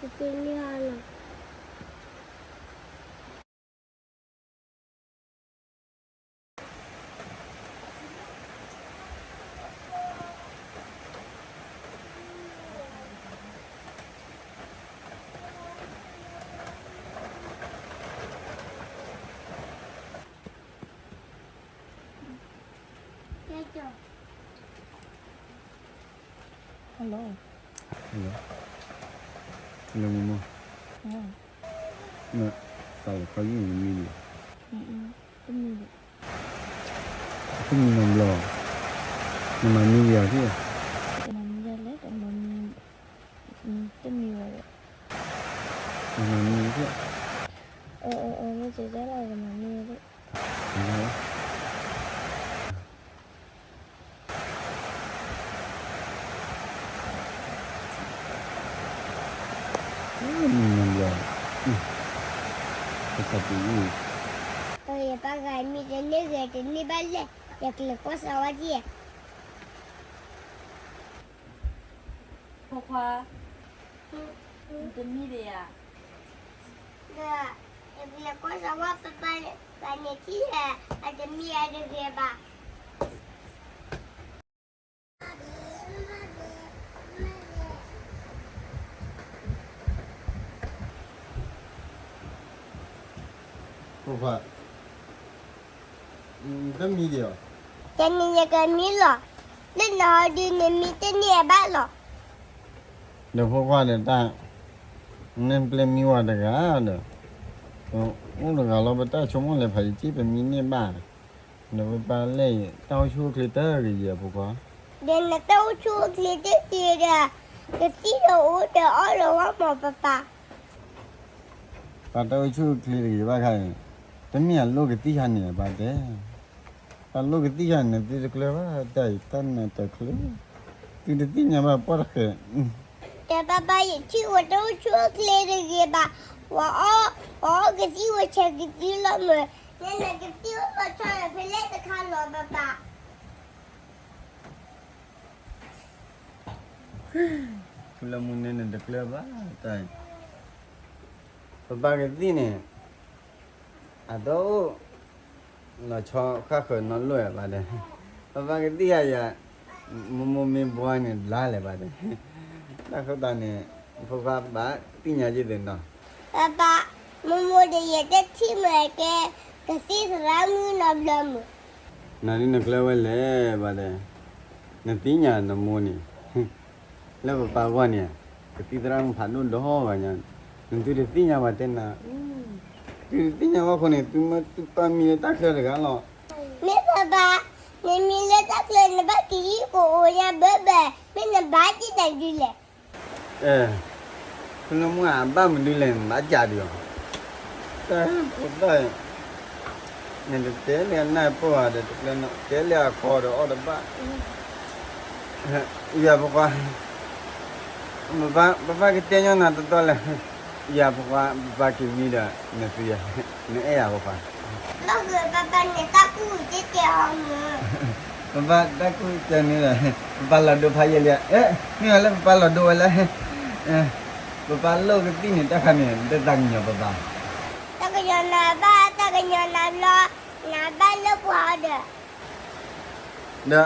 ကသ့ၣ်န့ၢ်အီၤလီၤ. ဟဲလီၤ. ဟဲလီၤ. ဟဲလီၤမ့ၢ်မ့ၢ်. နသးလီၤခီယုၢ်နမံဒံး. တမံဒံး. တမံနီတဘျီ. နမၤမံဒံးဧါ. တမၤမံဒံးလဲၣ်, တမၤမံ, တမံဝဲ. နမၤမံဒံး. အၢ အၢ အၢ မ့ၢ်ကဲလီၤ တမၤမံဒံး. မံနီတဘျီ. ပှၤဂၤမံတန့ၢ်ဂ့ၤတန့ၢ်ဘၣ်လဲၣ်, ယကျဲၤကွၢ်စးဝါဒံး. ဖိခွါ, နတမံဒံးဧါ. ဒီး ယကျဲၤကွၢ်စးဝါ ပၢ်န့ၣ်ထံၣ်ဟဲ, အတမံအတဂ့ၤဘၣ်. ဖိခွါ, တမံဒံးဧါ. တမံယကမံလီၤ, လၢနဟီဒုးနမံတန့ၢ်အဘၣ်လီၤ. ဒီးဖိခွါဒီးတၢ်, နပျဲၢ်မံဝဲတဂၤဒီး, အိၣ်တဂၤလီၤ ပတၢ်ဆိကမိၣ်လဲၤဖးယံၤက့ ပမံန့ၢ်ဘၣ်, ဒီးပပၢ်လဲၣ်အံၤ တၢ်အိၣ်ဆူၣ်အိၣ်ချ့တဂ့ၤယဲၢ်ဖိခွါ. ဒီးနတၢ်အိၣ်ဆူၣ်အိၣ်ချ့တဂ့ၤဒီး, ကသံၣ်ဒီးအိၣ်ဒီးအီၣ်ဒီးဝဲမၢ်ပပၢ်. ပတၢ်အိၣ်ဆူၣ်အိၣ်ချ့တဂ့ၤဘၣ်ခါအံၤ, တမ့ၢ်အလိၣ်ကသံၣ်ခါန့ၣ် ပတဲ, ပလိၣ်ကသံၣ်ခါန့ၣ် နသ့တကျၢၤဘၣ်, တၢ်အံၤတၢ်နးတၢ်ချ့, သုတသ့ၣ်ညါဘၣ်ပှၢ်တဃဲး. ဒီးပပၢ်ယထံၣ်ဝဲတၢ်အိၣ်ဆူၣ်အိၣ်ချ့တဂ့ၤဘၣ်, ပှၤအီၣ်ကသံၣ်ဝဲဆဲးကသံၣ်လီၤမၢ်, နနကသံၣ်အိၣ်လီၤဆီဖဲလဲၣ်တခါလီၤပပၢ်. ဖုလၢမူန့ၣ်နတကျၢၤဘၣ်, တၢ်အံၤ, ပပၢ်ကသံၣ်န့ၣ်, အတအိၣ်လီၤဆီဃၣ်ဃၢၤနီတလိၣ်ဘၣ်ဒီး, ပပၢ်ကသံၣ်ယၤယၤ, မိၢ်မိၢ်မ့ၢ်ဘှါန့ၣ်ဘျါလဲၣ်ဘၣ်ဒီး, တၢ်ဃိသတးန့ၣ်, ဖိခွါဘၣ်သ့ၣ်ညါယသ့ၣ်နီၤ. ပပၢ်, မိၢ်မိၢ်ဒီးယတထံၣ်မၢ်ကဲ, ကသံၣ်သရၣ်မုၣ်နီတဘျီမၢ်. နၤဒ်နကျၢၤဝဲလဲၣ်ဘၣ်ဒီး, နသ့ၣ်ညါနမိၢ်န့ၣ်, လၢပပၢ်ဂီၢ်န့ၣ်, ကသံၣ်သရၣ်မုၣ်ဖးဒိၣ်ဒီဂၤညါ, နသုတသ့ၣ်ညါဘၣ်တဲနၤ, သုတသ့ၣ်ညါဘၣ်အဃိန့ၣ် သုမ့ၢ်သုပၢ်မံလၢတၢ်ချၢတဂၤလီၤ. မ့ၢ်ပပၢ်, နမံလၢတၢ်ချၢ နဘၣ်ကဟံၣ်ကအိၣ်ညါဘၢဘၢ, မ့ၢ်နဘၣ်က့ၤတၢ်ဒ်လဲၣ်. အဲ, ဖုလၢမူအဘၣ်မနုၤလဲၣ် နဘၣ်ကးဒံးအီၤ, တၢ်ဖိသၣ်, နတတဲလၢအနၢ်ပၢၢ်ဧါဒီးတကျၢၤနီၤ, တဲလၢအခီဒီးအီၣ်တဘၣ်, ယၤဖိခွါ, ပပၢ်ကတဲညီနၤတီတီလဲၣ်, ယၤဖိခွါ ပပၢ်က့ၤမံဒီး နသုယၤ, နအဲၣ်ယၤဖိခွါ. လီၤဂ့ၤ ပပၢ်န့ၣ်တၢ်ကူၣ်ကဲကဲအီၤမၢ်. ပပၢ်တၢ်ကူၣ်ကဲန့ၣ်ဒီး, ပပၢ်လီၤဒိဖးယံာ်လံ, မ့ၢ်ဝဲလၢပပၢ်လီၤဒိဝဲလဲၣ်, ပပၢ်လိၣ်ကသံၣ်န့ၣ် တၢ်ခါန့ၣ် တၢ်သးကညီၤပပၢ်, တၢ်ကညီၤနၤဘၣ် တၢ်ကညီၤနၤဘျီ, နၤဘၣ်လၢပှၤအီၤဒီး ဒီး,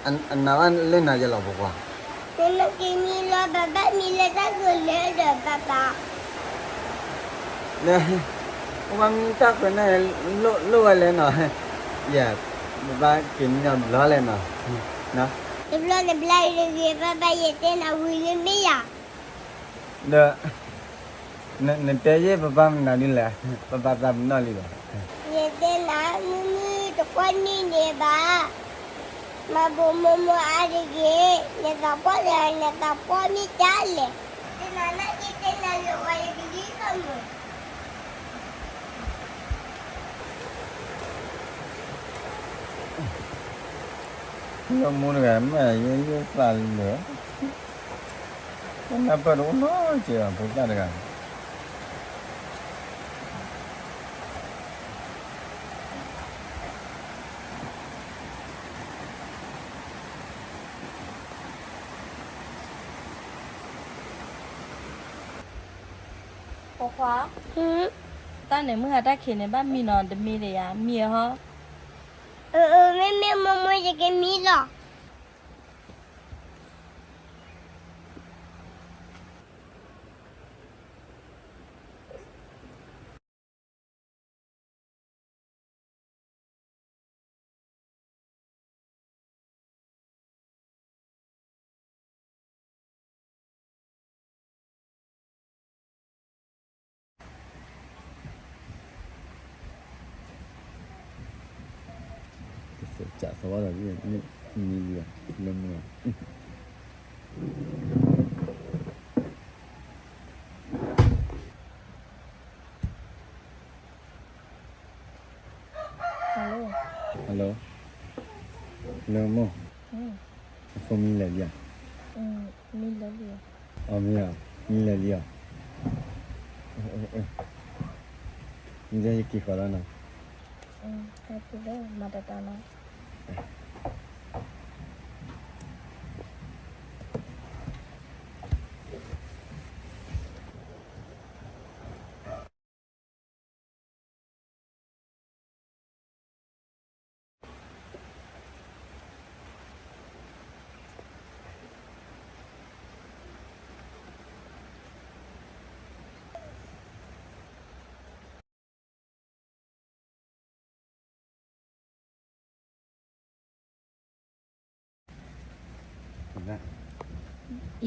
အနၤဘၣ်လၢနၤယဲလီၤဖိခွါ, နမ့ၢ်က့ၤမံလီၤ ပဘၣ်မံလၢတၢ်ဂ့ၤလဲၣ်ဒီးပပၢ်, ဒီး, ပပၢ်မံတၢ်ဃုာ်န့ၣ်, လိၣ်ဝဲလဲၣ်နီၤ, ယဲ, ပပၢ်က့ၤမံနီၤဘျီလဲၣ်နီၤ, တဘျီနဘျါအံၤတဂ့ၤ ပပၢ်ယတဲနၤဝံၤလၢမ့ၢ်ယၤ ဒီး, နတဲယဲၢ်ပပၢ်မနုၤဒ်လဲၣ်, ပပၢ်သးပ့ၤနီၣ်လံလီၤ, ယတဲနၤ မုၢ်မုၢ်တကွၢ်နံၣ်န့ၣ်ဘၣ်, မၤဘိးမိၢ်မိၢ်အါတဂ့ၤ, နသးပှၢ်ဒီးနသးပှၢ်မ့ၢ်ကၢ်လဲၣ်, တနၤနက့ၤတဲနၤလၢဝဲယကလံၤလီၤမၢ်. လၢမူတဂၤမ့ၢ်ယဲယဲသးလၢာ်, တနၢ်ပၢၢ်တအိၣ်နီတစဲးဘၣ်ဖိသၣ်တဂၤန့ၣ်. ဖိခွါ, တၢ်န့ၣ်မုၢ်ဟါတၢ်ခံးန့ၣ် ဘၣ်မံနီၤ တမံဒီးယၤ မံဟီ. အၢ အၢ မ့မ့ၢ်မိၢ်မိၢ် ယကမံလီၤ. ကစးစးဝါဒီး မံလံလီၤ လၢမုၢ်လီၤ. Hello, hello, မိၢ်, အဖိမံလဲၤလံဧါ. မံလဲၤလံဧါ. အမံဧါ, မံလဲၤလံဧါ. မံဒီးယက့ၤဃီၤလီၤနီၤ. မၤတၢ်တၢ်နီၤ.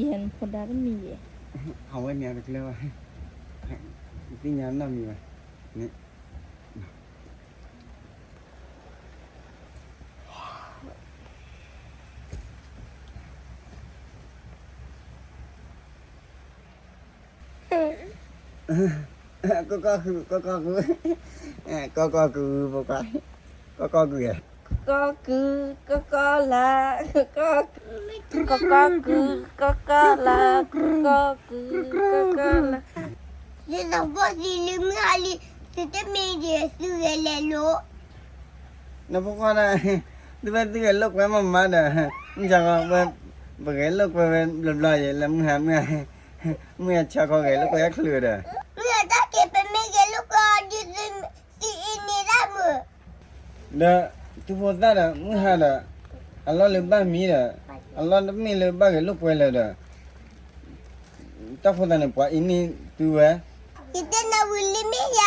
ယဲၢ်ဖိဒါတမံၤယဲၢ်, အဝဲန့ၣ်တကျၢၤဘၣ်, သ့ၣ်ညါနီတမံၤဘၣ်န့ၣ်. ကီကီကုၤ, ကီကီကုၤ, ကီကီကုၤ, ဖိခွါ, ကီကီကုၤ, ကီကီကုၤ, ကီကီလၤ, ကီကီကုၤ, ကီကီလၤ, ကီကီကုၤ, ကီကီလၤ. သုသးဘီၣ်သံလၢမုၢ်ဟါလံ, သုတမ့ၢ်ဒံးသုဂဲၤလဲၤလိာ်. နဖိခွါန့ၣ်, သုဝဲသုဂဲၤလိာ်ကွဲမးမးဒီး, မုၢ်ဆါခီ, ပဂဲၤလိာ်ကွဲဝဲဘျီဘျီယဲၢ်လၢမုၢ်ဟါ, မုၢ်ဟါ, မုၢ်ဟါဆါခီဂဲၤလိာ်ကွဲချုးဒီး, မုၢ်ဟါတၢ်က့ၤ ပမ့ၢ်ဂဲၤလိာ်ကွဲအီၤဒ်သုအံၤန့ၣ်ဒၣ်မုၢ် ဒီးသုဖိသၣ်ဒီး မုၢ်ဟါဒီး, အလီၢ်လၢဘၣ်မံဒီး, အလီၢ်တမ့ၢ်လၢဘၣ်ဂဲၤလိာ်ကွဲလၢၤဒီး, တၢ်ဖိသၣ်န့ၣ် ပှၤအံၤန့ၢ်သုဝဲ. ယတဲနၤဝံၤလံမ့ၢ်ယ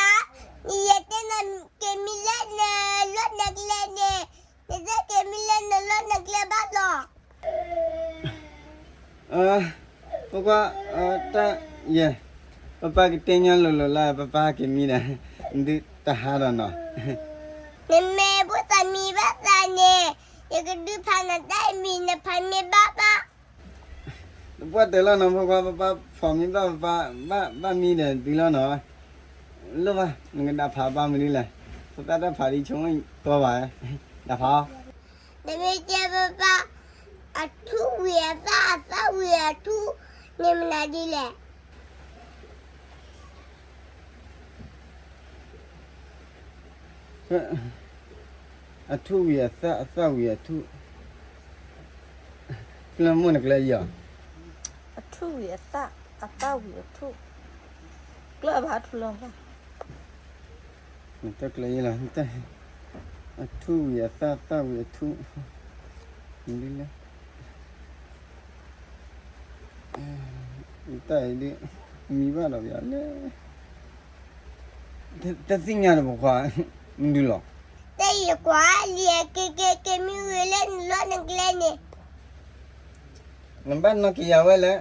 ၤ, ယတဲနၤက့ၤမံလၢနလီၢ်နကျဲန့ၣ်, နတက့ၤမံလၢနလီၢ်နကျဲဘၣ်လီၤ. ဖိခွါ, တၢ်, ယဲၢ်, ပပၢ်ကတဲညီလိၤလိၤလၢ ပပၢ်က့ၤမံဒီး, ဒုးတဟါဒီးနီၤ. နမ့ၢ်ဖိသၣ်မံဘၣ်သးန့ၣ်, ယကဒုးဖးနတၢ်အမံၤ နဖးမ့ၢ်ဘၣ်ဘၣ်. တပှၢ်တၢၢ်လီၤနီၤ ဖိခွါ, ပပၢ်ဖီၣ်မံဘၣ်ပပၢ်, ဘၣ်မံဒီးသုလီၤနီၤ. လိၣ်ဘၣ်, နကဒၣ်ဖးပၢ်မနုၤလဲၣ်, ဖိသၣ်တၢ်ဖးဒ်ဆိကတီၢ်ဘၣ်, ဒၣ်ဖးအီၤ. နမ့ၢ်တဲပပၢ်, အထူဝံၤအသၣ်, အသၣ်ဝံၤအထူ, န့ၣ်မနုၤဒ်လဲၣ်. အထူဝံၤအသၣ်, အသၣ်ဝံၤအထူ, ကျၢၢ်မိၢ်နကျၢၢ်အံၤဧါ. အထူဝံၤအသၣ်, အသၣ်ဝံၤအထူ, ကျၢၢ်ဘၣ်ထူလီၤဘၣ်. နတကျၢၢ်အံၤလီၤ, အထူဝံၤအသၣ်, အသၣ်ဝံၤအထူ, မနုၤလဲၣ်. တၢ်အံၤဒ်, မံဘၣ်ဒီးပယီၤလဲၣ်. တသ့ၣ်ညါဒီးဖိခွါ, မနုၤလီၤ. တၢ်ယကွၢ်လံ, က့ၤက့ၤက့ၤမံဝံၤလၢနလီၢ်နကျဲန့ၣ်. နဘၣ်နီၣ်က့ၤယၤဝဲလဲၣ်.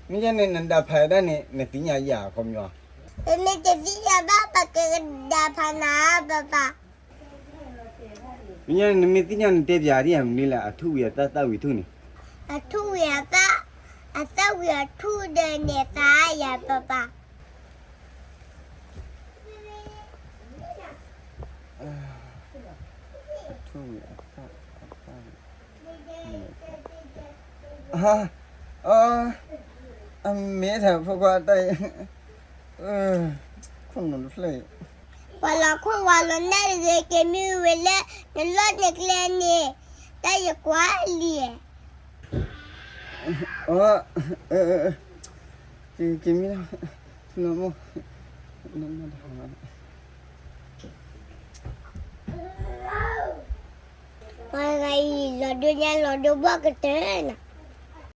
မ့ၢ်ယဲန့ၣ် နဒၣ်ဖးဒၣ်န့ၣ် နသ့ၣ်ညါယၤအခီပညီ. ပမ့ၢ်တသ့ၣ်ညါဘၣ် ပကဒၣ်ဖးနၤပပၢ်. မ့ၢ်ယဲန့ၣ် နမ့ၢ်သ့ၣ်ညါနတဲပျးဒ်ယၤမနုၤလဲၣ်, အထူဝံၤအသၣ် သၣ်ဝံၤထူန့ၣ်. အထူဝံၤအသၣ်, အသၣ်ဝံၤအထူဒီးန့ၣ်သးယၤပပၢ်. အထူဝံၤအသၣ်, အသၣ်ဝံၤ, အ, အမ့ၢ်ထဲဖိခွါတၢ်အံၤ, ခိၣ်နူာ်တဖျၢၣ်အံၤ. ပှၤလီၤခိၣ်ဝါလီၤနၢ်တဂ့ၤ, က့ၤမံဝံၤလၢနလီၢ်နကျဲန့ၣ်, တၢ်ယကွၢ်လံ. အ, က့ၤမံလီၤ. လၢမိၢ်, လၢမိၢ်တဟးလီၤ, ပှၤဂၤအံၤ လီၤဒိညါလီၤဒိဘီၣ်ကတၢၢ်နီၤ,